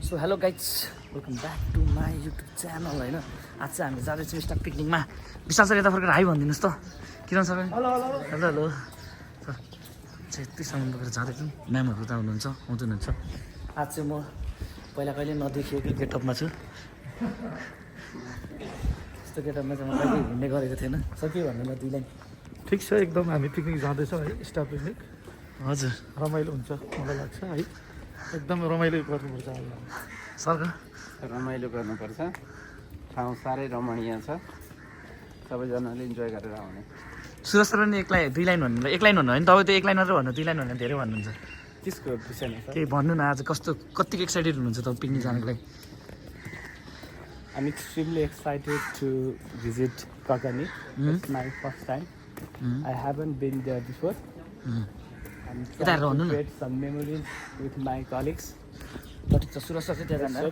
So hello guys welcome back to my YouTube channel होइन आज चाहिँ हामी जाँदैछौँ स्टाफ पिकनिकमा विशाल सर यता फर्केर हाई भनिदिनुहोस् त Kiran sir hello hello hello sir चाहिँ यति सामान बोकेर जाँदैछौँ म्यामहरू उता हुनुहुन्छ आउँदै हुनुहुन्छ आज चाहिँ म पहिला कहिले नदेखिएको गेटअपमा छु यस्तो गेटअपमा चाहिँ म कहिले हिँड्ने गरेको थिएन सर के भन्नु ल 2 लाइन ठिक छ एकदम हामी पिकनिक जाँदैछौँ है स्टाफ पिकनिक हजुर रमाइलो हुन्छ मलाई लाग्छ है एकदम रमाइलो गर्नुपर्छ सर रमाइलो गर्नुपर्छ ठाउँ साह्रै रमणीय छ सबैजनाले इन्जोय गरेर आउने सुरज सर नि 2 लाइन भन्नु 1 लाइन भन्नु होइन तपाईँ त 1 लाइन मात्रै भन्नु 2 लाइन भन्नु धेरै भन्नुहुन्छ त्यसको विषयमा केही भन्नु न आज कतिको एक्साइटेड हुनुहुन्छ तपाईँ पिकनिक जानको लागि I'm extremely excited to visit Kakani. It's my first time. I haven't been there before. I'm trying to create some memories with my colleagues. ठिक छ सुरज सर चाहिँ त्यहाँ जाँदा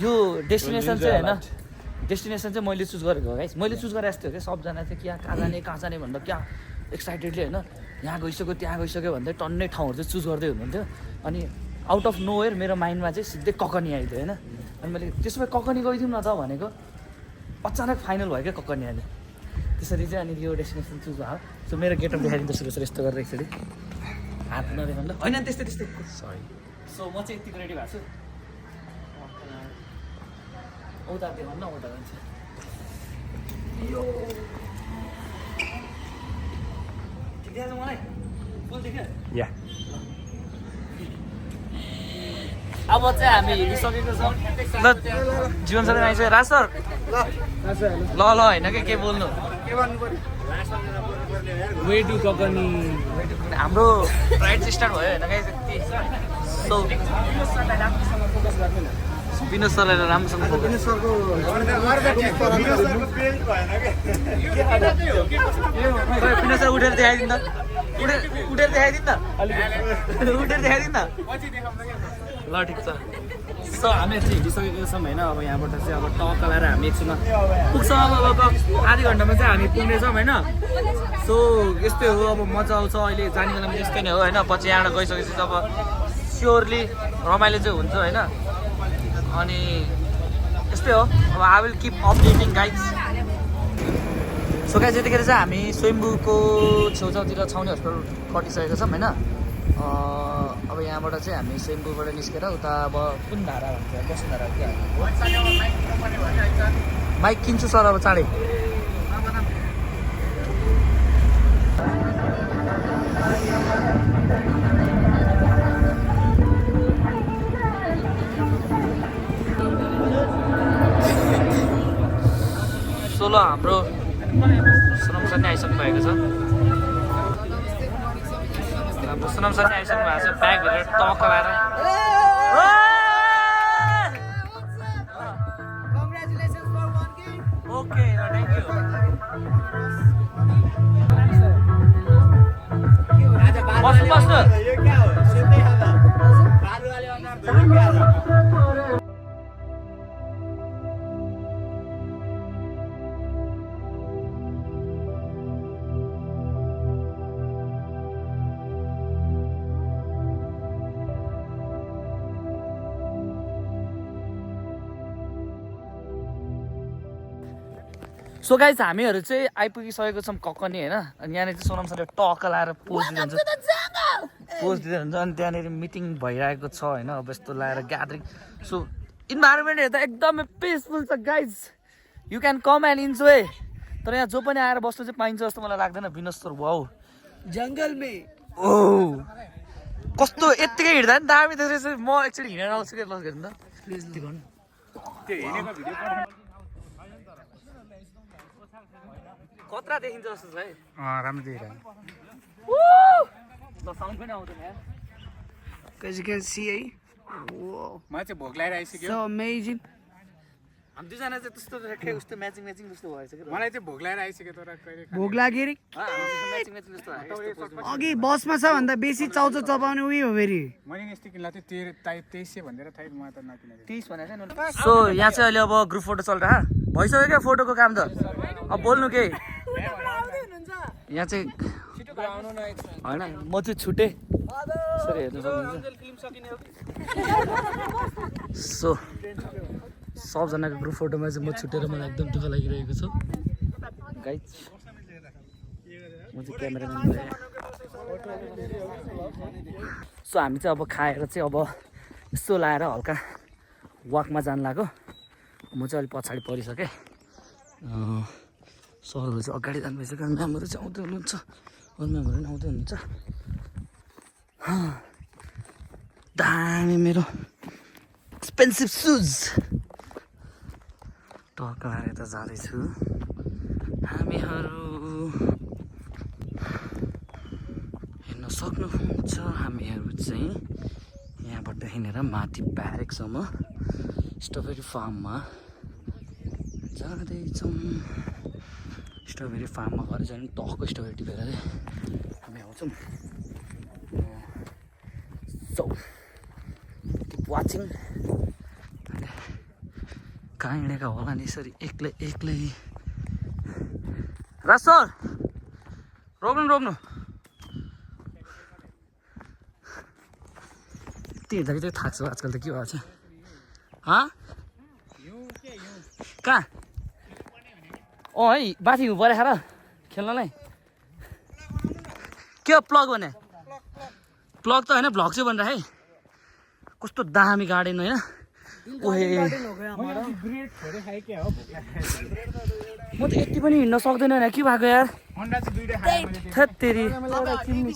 यो डेस्टिनेसन चाहिँ होइन डेस्टिनेसन चाहिँ मैले चुज गरेको हो गाइस मैले चुज गरेको जस्तो हो क्या सबजना चाहिँ कहाँ जाने भनेर क्या एक्साइटेडली होइन यहाँ गइसक्यो त्यहाँ गइसक्यो भन्दै टन्नै ठाउँहरू चाहिँ चुज गर्दै हुनुहुन्थ्यो अनि आउट अफ नो वेयर मेरो माइन्डमा चाहिँ सिधै ककनी आइदियो होइन अनि मैले त्यसो भए ककनी गइदिउँ न त भनेको अचानक फाइनल भयो क्या ककनी अहिले त्यसरी चाहिँ अनि यो डेस्टिनेसन चुज भयो सो मेरो गेटअप देखाइदिन्छ सुरु सर यस्तो गरेर एकचोटि हात नदेखाउनु ल होइन त्यस्तै सरी सो म चाहिँ यतिको रेडी भएको छु उता देखाउनु न उता जान्छ ठिक देखाएको छ मलाई फुल देख्यो या अब चाहिँ हामी हिँडिसकेको छौँ ल जीवन सर आइसक्यो राज सर ल होइन के बोल्नु वे टु ककनी हाम्रो राइड स्टार्ट भयो होइन गाइस यति सो विनोद सरलाई राम्रोसँग विनोद सरको विनोद सर उठेर देखाइदिनु त उठेर देखाइदिनु त ल ठिक छ सो हामी चाहिँ हिँडिसकेको छौँ होइन अब यहाँबाट चाहिँ अब टक्क लगाएर हामी एकछिनमा पुग्छौँ अब आधी घन्टामा चाहिँ हामी पुग्नेछौँ होइन सो यस्तै हो अब मजा आउँछ अहिले जाने बेलामा यस्तै नै हो होइन पछि यहाँबाट गइसकेपछि अब स्योरली रमाइलो चाहिँ हुन्छ होइन अनि यस्तै हो अब I will keep updating guides so guys यतिखेर चाहिँ हामी स्वयम्भूको छेउछाउतिर छाउने हस्पिटल कटिसकेको छौँ होइन अब यहाँबाट चाहिँ हामी स्वयम्भूबाट निस्केर उता अब कुन धारा भन्छ वसुन्धरा क्या बाइक किन्छु सर अब चाँडै सोलो हाम्रो सोनम सर नै आइसक्नु भएको छ हाम्रो सोनम सर नै आइसक्नु भएको छ ब्यागभित्र टक्क लगाएर ओके थ्याङ्क यू बस्नु सो गाइज हामीहरू चाहिँ आइपुगिसकेको छौँ ककनी होइन अनि यहाँनिर चाहिँ सोनम सरले टक्क लाएर पोज दिँदै हुन्छ अनि त्यहाँनिर मिटिङ भइरहेको छ होइन अब यस्तो लाएर ग्यादरिङ सो इन्भाइरोमेन्ट हेर्दा एकदमै पिसफुल छ guys you can come and enjoy तर यहाँ जो पनि आएर बस्नु चाहिँ पाइन्छ जस्तो मलाई लाग्दैन विनोद सर वाउ जङ्गलमै ओ कस्तो यत्तिकै हिँड्दा नि दामी त्यसरी म एकचोटि हिँडेर आउँछु कि ल हेर्नु त प्लिज गर्नु कत्रा देखिन्छ जस्तो छ है राम्रो देखिरहेको ल साउन्ड पनि आउँदैन यार As you can see, whoa, म चाहिँ भोक लागेर आइसक्यो so amazing. हामी दुईजना चाहिँ त्यस्तो उस्तो म्याचिङ जस्तो भएछ कि मलाई चाहिँ भोक लागेर आइसक्यो तर कहिले भोग लाग्यो रे म्याचिङ जस्तो अघि बसमा छ भन्दा बेसी चाउचाउ चपाउने उयो हो फेरि मैले यस्तो किन्ला थियो 2300 भनेर थाहा म त नकिनेको 30 भनेको छैन सो यहाँ चाहिँ अहिले अब ग्रुप फोटो चलिरहेको भइसक्यो क्या फोटोको काम त अब बोल्नु के यहाँ चाहिँ होइन म चाहिँ छुटेँ सरी हेर्नु सक्नुहुन्छ सो सबजनाको ग्रुप फोटोमा चाहिँ म छुटेर मलाई एकदम दुःख लागिरहेको छ गाइज म चाहिँ क्यामेराम्यान भएँ सो हामी चाहिँ अब खाएर चाहिँ अब यसो लाएर हल्का वाकमा जानु लाग्यो म चाहिँ अलिक पछाडि परिसकेँ सरहरू चाहिँ अगाडि जानु भइसक्यो म्यामहरू चाहिँ आउँदै हुनुहुन्छ अरू म्यामहरू पनि आउँदै हुनुहुन्छ दामी मेरो एक्सपेन्सिभ सुज टक्क मारेर त जाँदैछु हामीहरू हेर्न सक्नुहुन्छ हामीहरू चाहिँ यहाँबाट हिँडेर माथि ब्यारेकसम्म स्ट्रबेरी फार्ममा जाँदैछौँ स्ट्रबेरी फार्ममा गएर चाहिँ टक्क स्ट्रबेरी टिपेर चाहिँ हामी आउँछौँ सो किप वाचिङ कहाँ हिँडेका होला नि यसरी एक्लै एक्लै राज सर रोक्नु यति हिँड्दाखेरि चाहिँ थाक्छ आजकल त के भएको छ कहाँ है बाथी हुनु पऱ्यो खाएर खेल्नलाई के हो प्लग भने प्लग त होइन भ्लग चाहिँ भनेर है कस्तो दामी गार्डन होइन ओहे म त यति पनि हिँड्न सक्दैन होइन के भएको यार थेत्तेरी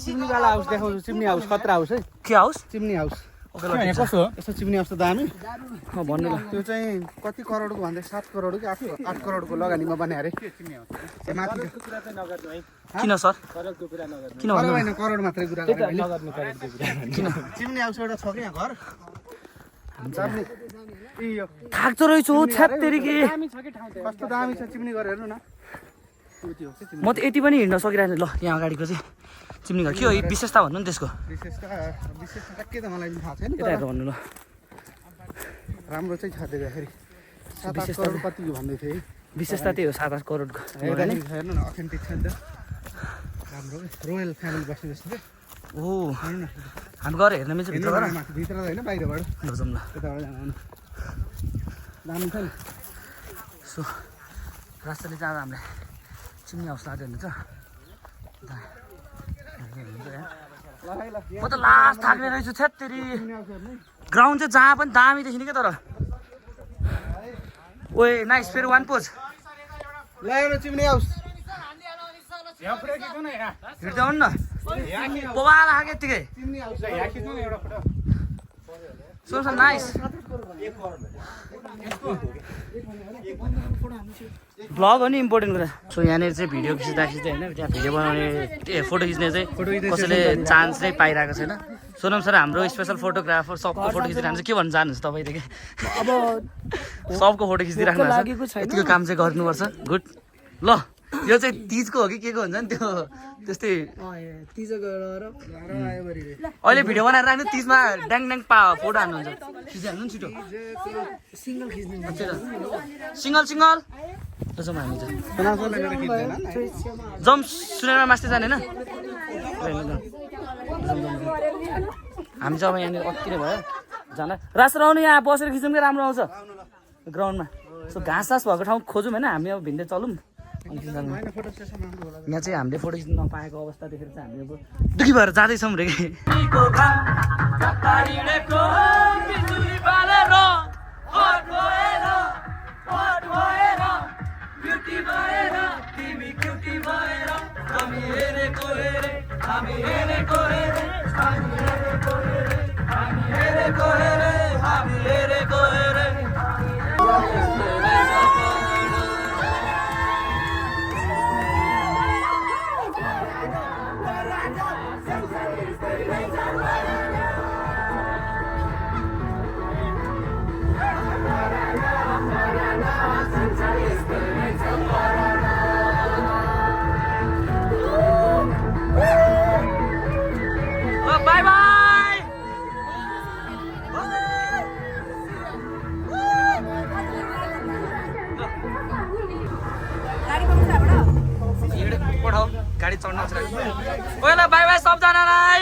चिम्नीवाला हाउस देखाउँछु चिम्नी हाउस खतरा हाउस है के हाउस चिम्नी हाउस कस्तो हो यस्तो चिम्नी हाउस त दामी भन्नु ल त्यो चाहिँ कति करोडको भन्दै 7 करोड कि 8 करोडको लगानीमा बने अरे माथि किन सर किन भन्नु होइन करोड मात्रै कुरा किन चिम्नी हाउस एउटा छ कि यहाँ घर थाक्दो रहेछु छ्यात्तेरी के कस्तो दामी छ चिम्नी घर हेर्नु न म त यति पनि हिँड्न सकिरहेको ल यहाँ अगाडिको चाहिँ चिम्नी घर के हो विशेषता भन्नु नि त्यसको विशेषता के त मलाई थाहा छैन यता हेरेर भन्नु ल राम्रो चाहिँ छ देख्दाखेरि 7 करोड कति भन्दै थिए विशेषता त्यही हो 7-8 करोडको हेर्नु न अथेन्टिक छ नि त राम्रो रोयल फ्यामिली बस्ने जस्तो के ओ हामी गएर हेर्न मिल्छ भित्र गएर भित्र त होइन बाहिरबाट लजाउँ ल त्यताबाट जानु दामी छ नि सो रास्ताले जाँदा हामीलाई चिम्नी हाउस लाग्यो भने चाहिँ म त लास्ट थाक्ने रहेछु छ्यात्तेरी ग्राउन्ड चाहिँ जहाँ पनि दामी देखिने क्या तर ओए नाइस फेरि वान पोज ल्याएर चिम्नी हाउस हिँड्दै न बोबाल आएको यत्तिकै सुन नाइस भ्लग हो नि इम्पोर्टेन्ट कुरा सो यहाँनिर चाहिँ भिडियो खिच्दा होइन त्यहाँ भिडियो बनाउने फोटो खिच्ने चाहिँ कसैले चान्स चाहिँ पाइरहेको छैन सोनम सर हाम्रो स्पेसल फोटोग्राफर सबको फोटो खिचिरहनु चाहिँ के भन्नु चाहनुहुन्छ तपाईँदेखि अब सबको फोटो खिचिदिइराख्नु भएको छ यतिको काम चाहिँ गर्नुपर्छ गुड ल यो चाहिँ तिजको हो कि के को हुन्छ नि त्यो त्यस्तै अहिले भिडियो बनाएर राख्नु तिजमा ड्याङ ड्याङ फोटो हाल्नुहुन्छ खिचिहाल्नु नि छिटो सिङ्गल जाउँ हामी चाहिँ जाउँ सुनेरमा मास्दै जाने होइन हामी चाहिँ अब यहाँनिर कति नै भयो जान राष्ट्र आउनु यहाँ बसेर खिच्नु क्या राम्रो आउँछ ग्राउन्डमा सो घाँस सास भएको ठाउँ खोजौँ होइन हामी अब भिन्दै चलौँ यहाँ चाहिँ हामीले फोटो खिच्नु नपाएको अवस्था देखेर चाहिँ हामी अब दुःखी भएर जाँदैछौँ रे बाई बाई पठाऊ गाडी चढ्न पहिला बाई बाई सबजनालाई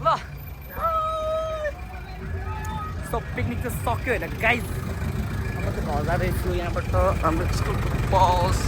ल सो पिकनिक चाहिँ सक्यो होइन गाइज अब चाहिँ घर जाँदैछु यहाँबाट हाम्रो स्कुलको बस